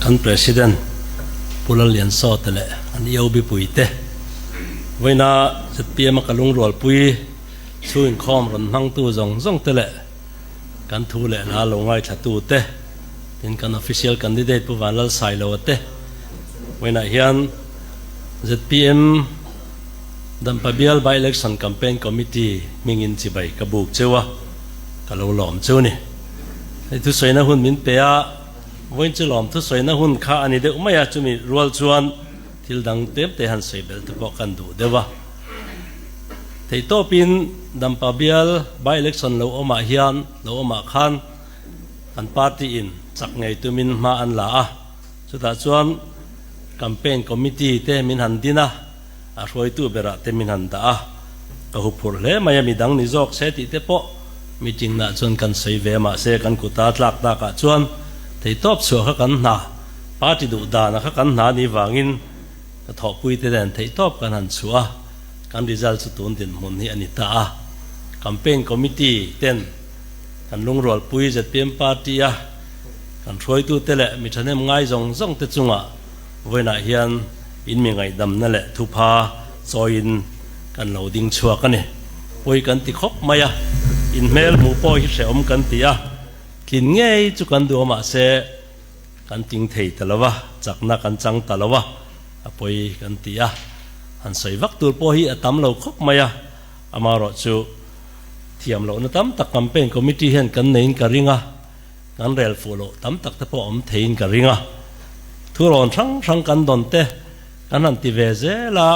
Kan President Pu Lalliansawta leh an EOB puite vawiina zpm a ka lungrualpui chhung inkhawm rawn hmangtu zawng zawng te leh kan thu leh hla lo ngaithlatu te tin kan official candidate Pu Vanlalsailoa te vawiinah hian zpm Dampa Bial By-Election Campaign Committee hmingin chibai ka buk cheu a, ka lo lawm cheu ni. Hei thusawina hun min pe a, vawiin chu lawm thusawina hun kha a ni deuh mai a, chumi rual chuan thil dang tlem te han sawi belh te pawh kan duh deuh a. Theihtawpin Dampa Bial By-Election lo awmah hian lo awmah khan kan party in chak ngei tumin hma an la a, chutah chuan Campaign Committee te min han din a, a hruaitu berah te min han dah a, ka huphurh hle mai a, midang ni zawk se tih te pawh meeting nah chuan kan sawi ve a, mahse kan kuta tlak takah chuan theitawp chhuah kha kan hna, party duh dana kha kan hna ni vangin ka thawhpui te nen theihtawp kan han chhuah a, kan result chu tun dinhmun hi a ni ta a, campaign committee ten kan lungrualpui zpm party a kan hruaitu te leh mi thahnem ngai zawng zawng te chungah Vawiinah hian in mi ngaihdamna leh thupha chawiin kan lo ding chhuak a ni. Pawi kan ti khawp mai a, in hmel hmuh pawh hi hrehawm kan ti a, tlin ngei chu kan duh a mahse kan ting thei ta lo a, chakna kan chang ta lo a, a pawi kan ti a. Han sawi vak tur pawh hi a tam lo khawp mai a, amaherawhchu thiam lohna tam tak campaign committee hian kan neiin ka ring a, Kan rel fuh loh tam tak te pawh awm theiin ka ring a, thurawn hrang hrang kan dawn te kan han ti ve zel a,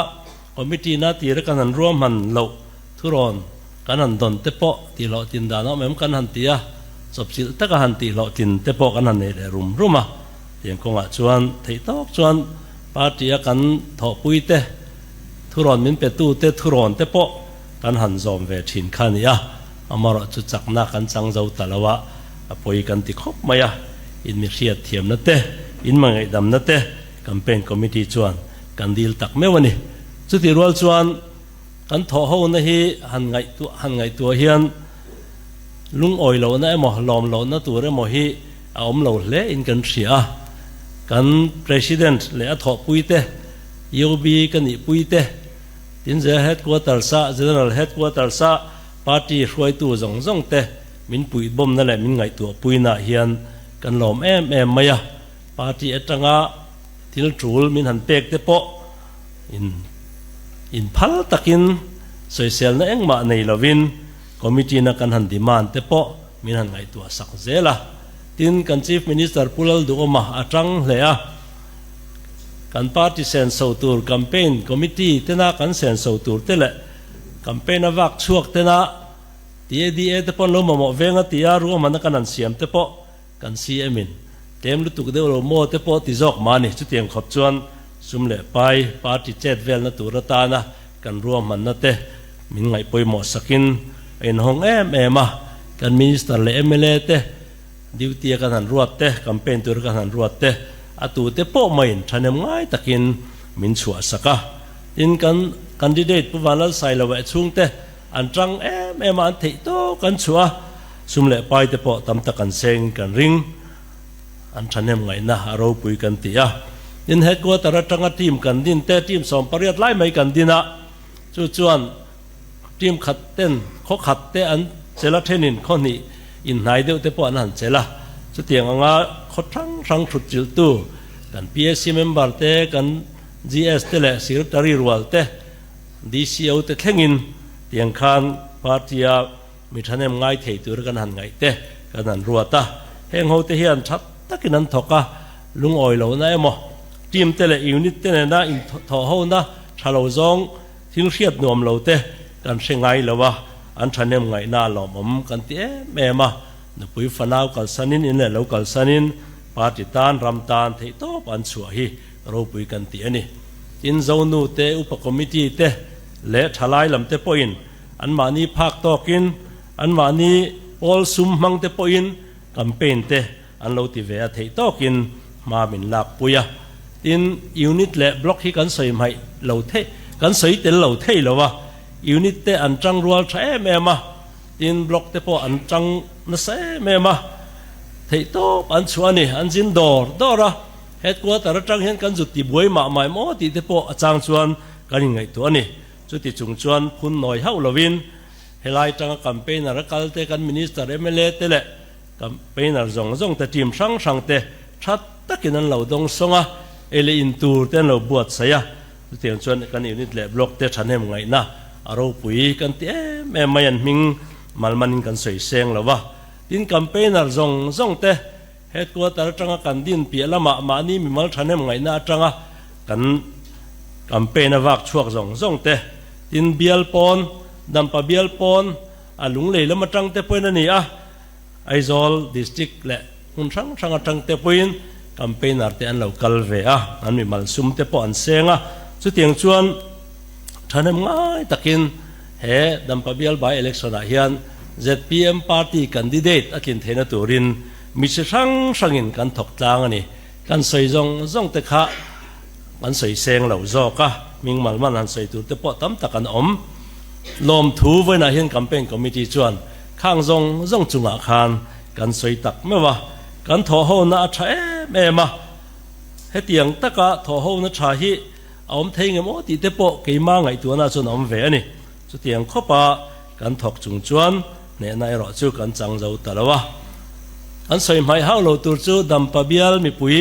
committee na tira kan han ruahman loh thurawn kan han dawn te pawh tihhlawhtlin dan a awm em kan han ti a, chawpchilh taka han tihhlawhtlin te pawh kan han nei leh rum rum a, tiang kawngah chuan theih tawk chuan party a kan thawhpui te thurawn min pe tu te thurawn te pawh kan han zawm ve thin kha a ni a. Amaherawhchu chakna kan chang zo ta lo a, a pawi kan ti khawp mai a, in mi hriat thiamna te, in hmangaihdamna te campaign committee chuan kan dil tak meuh a ni. Chutih rual chuan kan thawh hona hi han ngaihtuah han ngaihtuah hian lungawi lohna emaw lawm lohna tur emaw hi a awm lo hle in kan hria a, kan President leh a thawhpui te, UB ka nihpui te, tin zel headquarters a General headquarters a Party hruaitu zawng zawng te min puihbawmna leh min ngaihtuahpuinaah hian kan lawm em em mai a, party atanga thil tul min han pek te pawh in inphal takin sawiselna engmah nei lovin committee na kan han demand te pawh min han ngaihtuah sak zel a. Tin, kan Chief Minister Pu Lalduhawma a tang hle a, kan party senso tur campaign committee tena kan senso tur te leh Campaign a vak chhuak tena TADA te pawh an lo mamawh veng a ti a, ruahmanna kan han siam te pawh kan CM in tlem lutuk deuh lo maw te pawh ti zawk mah a ni. Chutiang khawp chuan sum leh pai party chet velna tur atana kan ruahmanna te min ngaih pawimawh sakin a inhawng em em a, kan Minister leh mla te duty a kan han ruat te, campaign tura kan han ruat te a tute pawh maiin thahnem ngai takin min chhuah sak a. Tin, kan candidate Pu Vanlalsailo eh chhungte an tang em em a, an theih tawk an chhuah a, sum leh pai te pawh tam tak an seng kan ring, an thahnem ngaihna a ropui kan ti a. Tin, headquarter atanga team kan din te, team 18 lai mai kan din a, chu chuan team khat ten khaw khat te an chel a, thenin khaw hnih inhnai deuh te pawh an han chel a, chutiang anga khaw hrang hrang thut chilhtu kan PAC member te, kan GS te leh Secretary rual te, DCO te thlengin tiang khan party a mi thahnem ngai thei tur kan han ngaih te kan han ruat a. Heng ho te hian tha takin an thawk a, lungawi lohna emaw team te leh unit te nena inthawh hona tha lo zawng thil hriat nuam lo te kan hre ngai lo a, an thahnem ngaihna a lawmawm kan ti em em a. Nupui fanau kalsanin in leh lo kalsanin party tan ram tan theihtawp an chhuah hi ropui kan ti a ni. Tin, Zonu te, Upa Committee te leh thalai lam te pawhin anmahni phak tawkin, anmahni pawl sum hmang te pawhin campaign te an lo ti ve a theih tawkin hma min lak pui a. Tin, Unit leh Block hi kan sawi hmaih lo thei, kan sawi tel lo thei lo a, Unit te an tang rual tha em em a, tin Block te pawh an tang nasa em em a, theihtawp an chhuah a ni, an zin dawr dawr a. Headquarter atang hian kan zut ti buai mah mah em aw tih te pawh a chang chuan kan inngaihtuah a ni. Chuti chung chuan phun nawi hauh lovin helai tanga campaigner a kal te, kan minister, mla te leh campaigner zawng zawng te team hrang hrang te tha takin an lo dawng sawng a, ei leh in tur te an lo buatsaih a. Chutiang chuan kan unit leh block te thahnem ngaihna a ropui kan ti em em mai an hming malmanin kan sawi seng lo va. Tin campaigner zawng zawng te headquarter atanga kan din piah lamah mahni mimal thahnem ngaihna atanga kan campaign a vak chhuak zawng zawng te tin bial pawn Dampa bial pawn a lunglei lam atang te pawhin a ni a. Aizawl District leh hmun hrang hrang atang te pawhin campaigner te an lo kal ve a, an mimal sum te pawh an seng a. Chutiang chuan thahnem ngai takin he Dampa Bial by election ah hian zpm party candidate a tlin theihna turin mi chi hrang hrangin kan thawk tlang a ni. Kan sawi zawng zawng te kha kan sawi seng lo zawk a, hming malman han sawi tur te pawh tam tak an awm. Lawmthu vawiinah hian campaign committee chuan Khang zawng zawng chungah khan kan sawi tak meuh a, kan thawhhona a tha em em a, hetiang taka thawhhona tha hi a awm thei ngem aw tih te pawh keima ngaihtuahna chuan a awm ve a ni. Chutiang khawpa kan thawk chung chuan hnehna erawh chu kan chang zo ta lo a. Kan sawi hmaih hauh lo tur chu Dampa bial mipui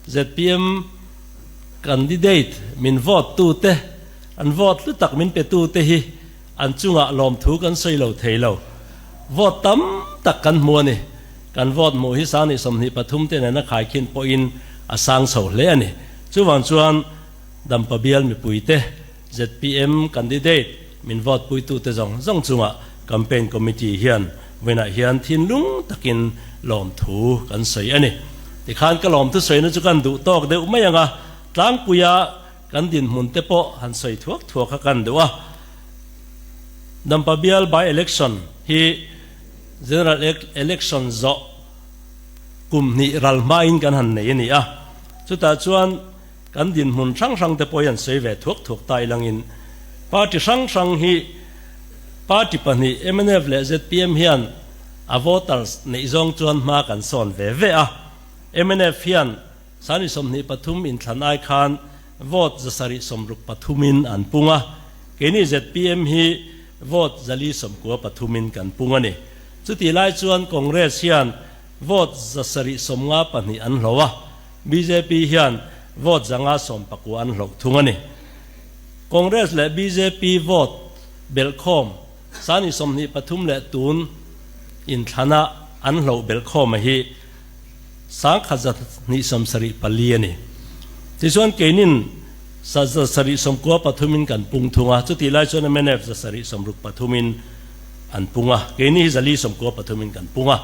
zpm candidate min vote tute, an vote hlu tak min pe tute hi An chungah lawmthu kan sawi lo thei lo. Vote tam tak kan hmu a ni. Kan vote hmuh hi sangni 23 te nena khaikhin pawhin a sang chho hle a ni. Chuvang chuan Dampa bial mipuite, zpm candidate min vote puitute zawng zawng chungah campaign committee hian vawiinah hian thinlung takin lawmthu kan sawi a ni. Tikhan ka lawmthu sawina chu kan duh tawk deuh mai ang a, tlangpuia Kan dinhmun te pawh han sawi thuak thuak kha kan duh a. Dampa bial by election hi General Election zawh kum hnih ral hmain kan han nei a ni a. Chutah chuan kan dinhmun hrang hrang te pawh hi han sawi ve thuak thuak ta ilangin party hrang hrang hi party pahnih mnf leh zpm hian a voters neih zawng chuan hma kan sawn ve ve a. Mnf hian Sani 23 inthlan ai khan vote 763 pathumin an pung a, keini zpm hi vote 493 pathumin kan pung a ni. Chutih lai chuan Congress hian vote 752 an hloh a, bjp hian vote 519 an hloh thung a ni. Congress leh bjp vote belhkhawm Sani 23 leh tun inthlana an hloh belhkhawm a hi 1274 a ni. Tichuan keinin sa 793 pathumin kan pung thung a, chutih lai chuan mnf 763 pathumin an pung a, keini hi 493 pathumin kan pung a.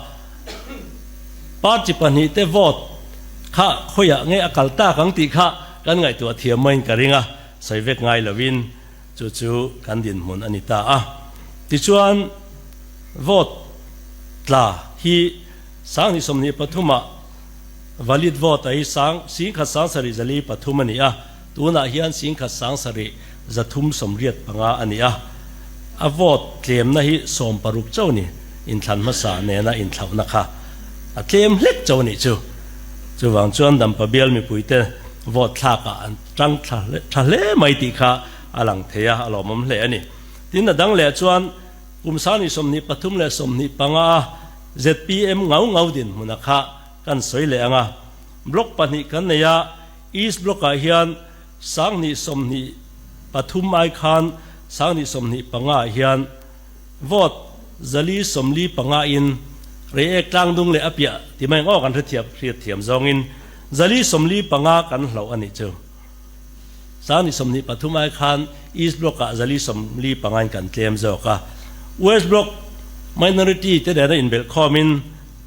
Party pahnih te vote kha khawiah nge a kal tak ang tih kha kan ngaihtuah thiam maiin ka ring a, sawi vek ngai lovin chu chu kan dinhmun a ni ta a. Tichuan vote tla hi 2023 ah valid vote a hi sang 1773 a ni a, tunah hian 17,385 a ni a, a vote tlemna hi 60 chauh ni, inthlan hmasa nena inthlauhna kha a tlem hlek chauh a nih chu. Chuvang chuan Dampa bial mipuite vote thlakah an tang tha hle mai tih kha a lang thei a, a lawmawm hle a ni. Tin, a dang leh chuan kum 2023 leh 25 a zpm ngau ngau dinhmuna kha kan sawi leh ang a, block pahnih kan nei a, East block ah hian 2023 ai khan 2025 ah hian vote 445 in Reiek tlangdung leh a piah ti mai ang aw kan hrethiam hriatthiam zawngin 445 kan hloh a nih chu. 2023 ai khan East block ah 445 in kan tlem zawk a, West block minority te nena inbelhkhawm in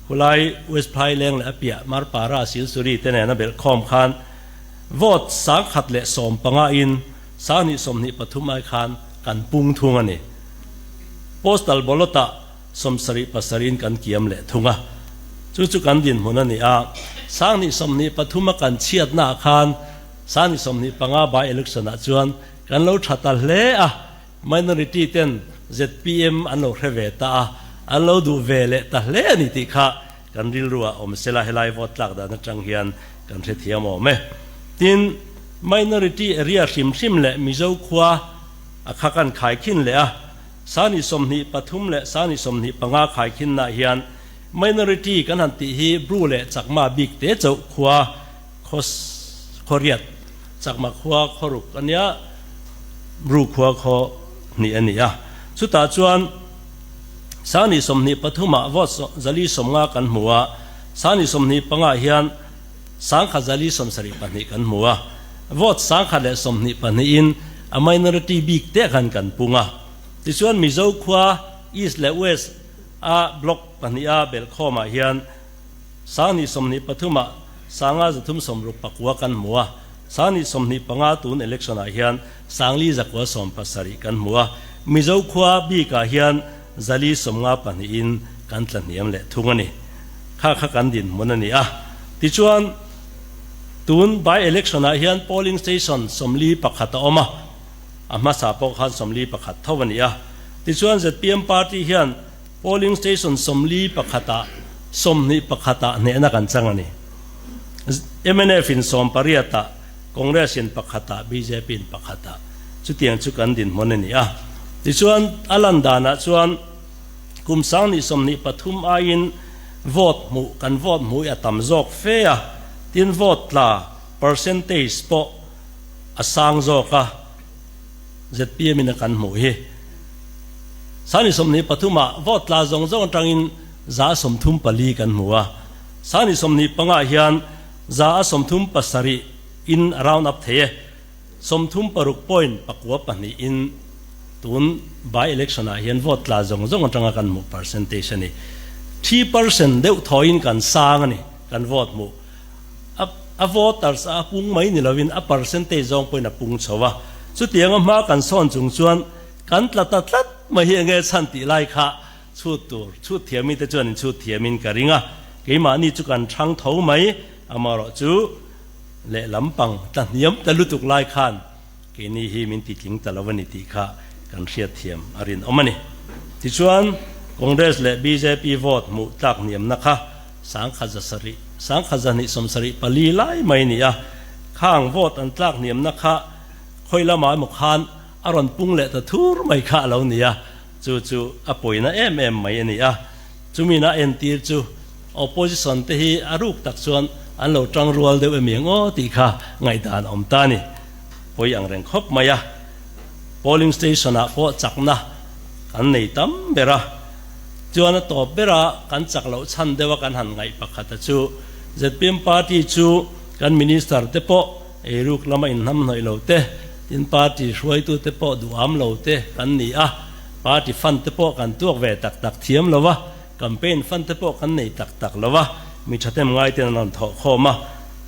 khulai West Phaileng leh a piah Marpara Silsuri te nena belhkhawm khan vote 115 in 2023 ai khan kan pung thung a ni. Postal ballot ah 77 in kan kiam leh thung a, chu chu kan dinhmun a ni a, 2023 a kan chhiatna ah khan 2025 by election ah chuan kan lo tha ta hle a, minority ten zpm an lo hre ve ta a, an lo duh ve leh ta hle a ni tih kha kan rilru ah awm sela helai vote tlak dan atang hian kan hrethiam awm e. Tin, minority area hrim hrim leh Mizo khua a kha kan khaikhin leh a, Sani 23 leh Sani 25 khaikhinnaah hian minority kan han tih hi Bru leh Chakma bik te chauh khua khaw khaw riat, Chakma khua khaw ruk a nia, Bru khua khaw hnih a ni a. Chutah chuan Sani 23 ah vote 450 kan hmu a, Sani 25 ah hian 1072 kan hmu a. Vote 1022 in a minority bik te khan kan pung a. Tichuan Mizo khua East leh West a block pahniha belhkhawmah hian 2023 ah 5369 kan hmu a, 2025 tun election ah hian 4970 kan hmu a. Mizo khua bikah hian 452 in kan tla hniam leh thung a ni. Kha kha kan dinhmun a ni a. Tichuan, tun by election ah hian polling station 41 a awm a, a hmasa pawh khan 41 tho a ni a. Tichuan zpm party hian polling station 41 ah 21 ah hnehna kan chang a ni. Mnf in 18 ah, Congress in pakhat ah, bjp in pakhat ah chutiang chu kan dinhmun a ni a. Tichuan a lan danah chuan kum 2023 aiin vote hmuh kan vote hmuh hi a tam zawk fe a, tin vote tla percentage pawh a sang zawk a, zpm in a kan hmuh hi 2023 ah vote tla zawng zawng atangin 34% kan hmu a, 2025 ah hian 37% in a round up thei e, 36.92 in tun by election ah hian vote tla zawng zawng atanga kan hmuh percentage a ni. 3% deuh thawiin kan sang a ni kan vote hmuh. A a voters a pung mai ni lovin a percentage zawng pawhin a pung chho a. Chutianga hma kan sawn chung chuan kan tla ta tlat mai hi enge chhan tih lai kha chhut tur chhut thiam mite chuan in chhut thiamin ka ring a. Keimahni chu kan thang tho mai amaherawh chu lehlam pang tla hniam ta lutuk lai khan keini hi min titling ta lo a ni tih kha kan hriatthiam a rinawm a ni. Tichuan, Congress leh bjp vote hmuh tlak hniamna kha 1000 1274 lai mai a ni a, khang vote an tlak hniamna kha khawi lamah emaw khan a rawn pung leh ta thur mai kha a lo ni a, chu chu a pawina em em mai a ni a. Chumina entir chu opposition te hi a ruk tak chuan an lo tang rual deuh emi ang aw tih kha ngaihdan a awm ta a ni. Pawi ang reng khawp mai a, polling station ah pawh chakna kan nei tam ber a, chuan a tawp bera kan chak loh chhan deuh a kan han ngaih pakhat a chu zpm party chu kan minister te pawh eiruk lama inhnamhnawih lo te, tin party hruaitu te pawh duham lo te kan ni a, party fund te pawh kan tuak ve tak tak thiam lo a, campaign fund te pawh kan nei tak tak lo a, mi thahnem ngai ten an rawn thawh khawm a,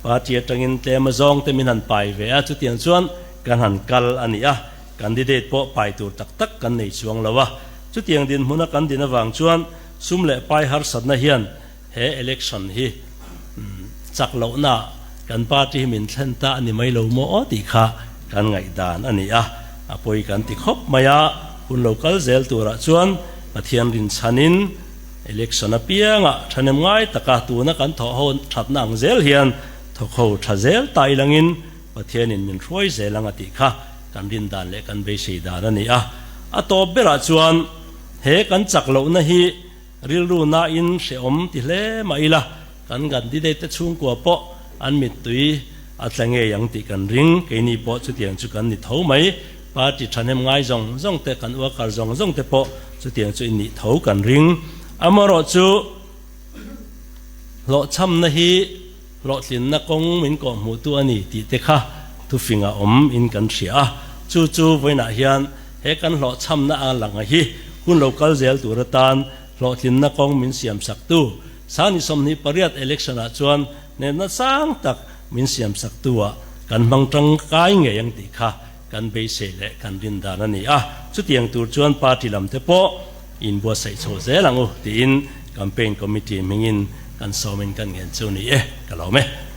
party atangin tlem a zawng te min han pai ve a, chutiang chuan kan han kal a ni a, candidate pawh pai tur tak tak kan nei chuang lo a, chutiang dinhmuna kan din avang chuan sum leh pai harsatna hian he election hi chak lohna kan party hi min thlen ta a ni mai lo maw aw tih kha kan ngaihdan a ni a, a pawi kan ti khawp mai a, hun lo kal zel turah chuan Pathian rinchhanin election apiangah thahnem ngai taka tuna kan thawh ho thatna ang zel hian thawk ho tha zel ta ilangin Pathianin min hruai zel ang a tih kha kan rindan leh kan beisei dan a ni a. A tawp berah chuan he kan chak lohna hi Rilru nain hrehawm ti hle mah ila, kan candidate te chhungkua pawh an mittui a tla ngei ang tih kan ring. Keini pawh chutiang chu kan ni tho mai. Party thahnem ngai zawng zawng te, kan worker zawng zawng te pawh chutiang chu in nih tho kan ring. Amaherawh chu hlawhchhamna hi hlawhtlinna kawng min kawhhmuhtu a ni tih te kha thufingah awm in kan hria a. Chu chu vawiinah hian He kan hlawhchhamna a langa hi hun lo kal zel tur atan hlawhtlinna kawng min siamsaktu 2028 election ah chuan hnehna sang tak min siamsaktu ah kan hmang tangkai ngei ang tih kha kan beisei leh kan rin dan a ni a. Chutiang tur chuan party lam te pawh inbuatsaih chho zel ang u tiin campaign committee hmingin kan sawmin kan ngen chu ni e, ka lawm e.